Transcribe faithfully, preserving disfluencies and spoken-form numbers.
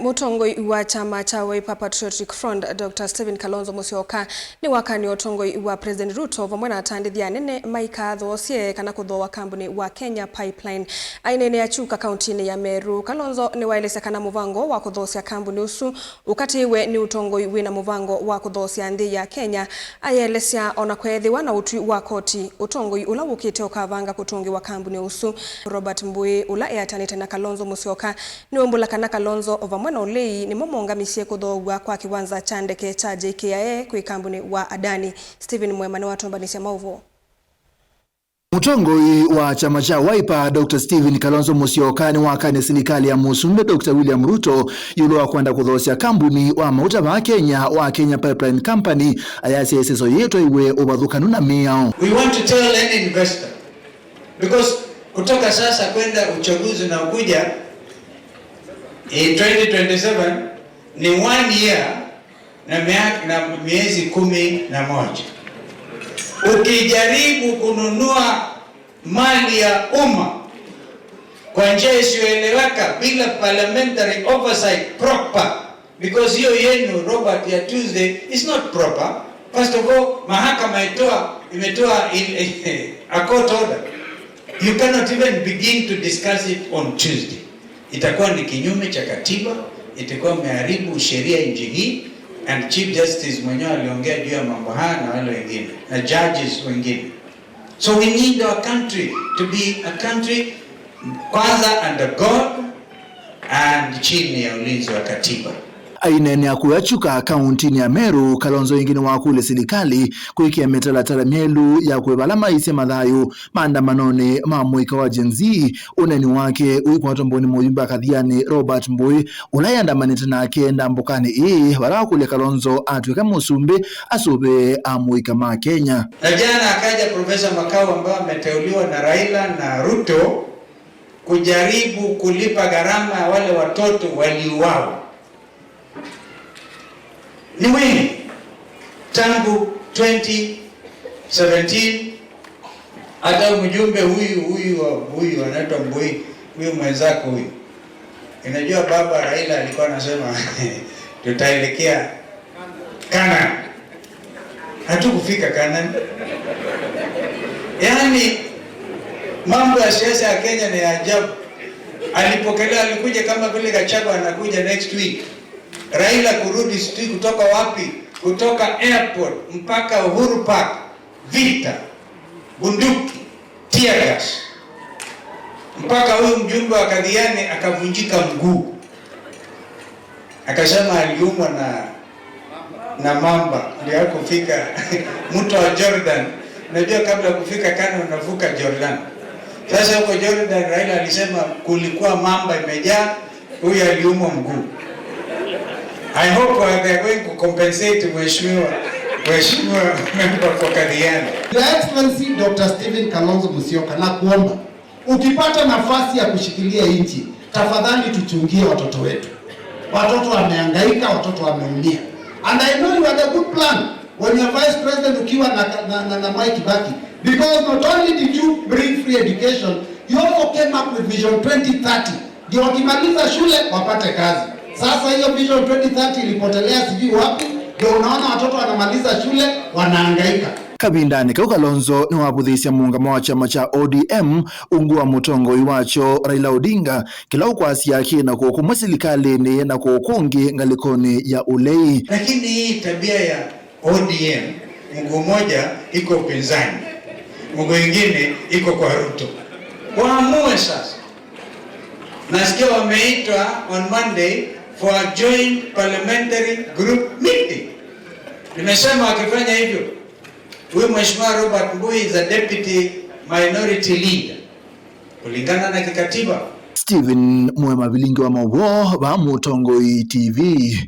Mũtongoi wa kyama kya Wiper Patriotic Front, Doctor Stephen Kalonzo Musyoka, nĩwakanie ũtongoi wa President Ruto vamwe na atandĩthya anene maikathoosye kana kũthooa kambuni wa Kenya Pipeline. Aineenea Chuka kauntinĩ ya Meru, Kalonzo nĩwaelesya kana mũvango wa kũthoosya kambuni ũsu ũkatĩĩwe nĩ ũtongoi wĩna mũvango wa kũthoosya nthĩ ya Kenya. Ayelesya ona kweethĩwa na ũtwi wa koti, ũtongoi ũla wũkĩte ũkavanga kũtũngĩwa kambuni ũsu. Robert Mbui, ũla eatanĩte na Kalonzo Musyoka, nĩwaumbũla kana Kalonzo vamwe na Olei nĩmo mongamisye kũthoow'a kwa kĩwanza kya ndeke kya J K I A kwĩ kambuni wa Adani. Stephen Mwema nĩwatũmbanĩsya maũvoo. Mũtongoi wa kyama kya Wiper, Doctor Stephen Kalonzo Musyoka, nĩwakanie silikalĩ ya Mũsumbĩ Doctor William Ruto ĩũlũ wa kwenda kũthoosya kambuni wa mauta vaa Kenya wa Kenya Pipeline Company, ayasya ĩseso yĩĩ twaiwe ũvathũkanu na mĩao. We want to tell any investor, because kutoka sasa kwenda uchaguzi unaokuja in twenty twenty-seven ni one year na mia-, na miezi kumi na moja. Ukijaribu kununua mali ya umma kwa njia isiyoeleweka bila parliamentary oversight proper, because hiyo yenu, Robert, ya Tuesday is not proper. First of all, mahakama itoa, imetoa in, a court order. You cannot even begin to discuss it on Tuesday. Itakuwa ni kinyume cha katiba, itakuwa imeharibu sheria nchi hii, and Chief Justice mwenyewe aliongea juu ya mambo haya na wale wengine, na judges wengine. So we need our country to be a country kwanza under God and chini ya ulinzi wa katiba. Aineenea kũya Chuka kauntinĩ ya Meru, Kalonzo ĩngĩ nĩwakũlya silikalĩ kwĩkĩa mĩtalatala myelũ ya kũĩva ala maisye mathayũ maandamanonĩ ma mũika wa Gen Z. Ũneeni wake ũikwatwa mbũnĩ mũyumbe wa Kathiani Robert Mbui, ũla eandamanĩte nake ndambũkanĩ ĩĩ, vala wakũlya Kalonzo atw'ĩka mũsumbĩ asũvĩe amũika ma Kenya. Na jana akaja Profesa Makau ambaye ameteuliwa na Raila na Ruto kujaribu kulipa gharama ya wale watoto waliuawa. Ni wengi tangu twenty seventeen, hata mjumbe huyu, huyu, huyu anaitwa Mbui, huyu mwenzako huyu. Unajua baba Raila alikuwa anasema tutaelekea Canaan. Hatukufika Canaan. Yaani, mambo ya siasa ya Kenya ni ya ajabu. Alipokelewa, alikuja kama vile Gachagua anakuja next week. Raila kurudi sijui kutoka wapi, kutoka airport mpaka Uhuru Park, vita, bunduki, tear gas. Mpaka huyu mjumbe wa Kathiani akavunjika mguu. Akasema aliumwa na, na mamba, ndio hakufika mto wa Jordan. Unajua kabla kufika Canaan unavuka Jordan. Sasa huko Jordan Raila alisema kulikuwa mamba imejaa, huyu aliumwa mguu. I hope, uh, they are going to compensate mheshimiwa, mheshimiwa member for Kathiani. Your Excellency Doctor Stephen Kalonzo Musyoka, na kuomba, ukipata nafasi ya kushikilia nchi, tafadhali tuchungie watoto wetu. Watoto wamehangaika, watoto wameumia. And I know you had a good plan when you were vice president ukiwa na, na, na, na Mwai Kibaki. Because not only did you bring free education, you also came up with Vision twenty thirty. Ndio wakimaliza shule wapate kazi. Sasa hiyo Vision twenty thirty ilipotelea sijui wapi, ndio unaona watoto wanamaliza shule wanahangaika. Kavindanĩ kau, Kalonzo nĩwavũthĩĩsye mũũngamo wa kyama kya O D M ungu wa mũtongoi wakyo Raila Odinga, kĩla ũkwasya kĩ na kũũ kũmwe silikalĩnĩ na kũũ kũngĩ ngalĩkonĩ ya ũlei. Lakini hii tabia ya O D M, mguu moja iko upinzani, mguu ingine iko kwa Ruto. Waamue sasa. Nasikia wameitwa on Monday for a joint parliamentary group meeting. Nimesema wakifanya hivyo, huyu Mheshimiwa Robert Mbui is a deputy minority leader kulingana na kikatiba. Stephen Mwema, vilingi wa mauvoo va Mũtongoi T V.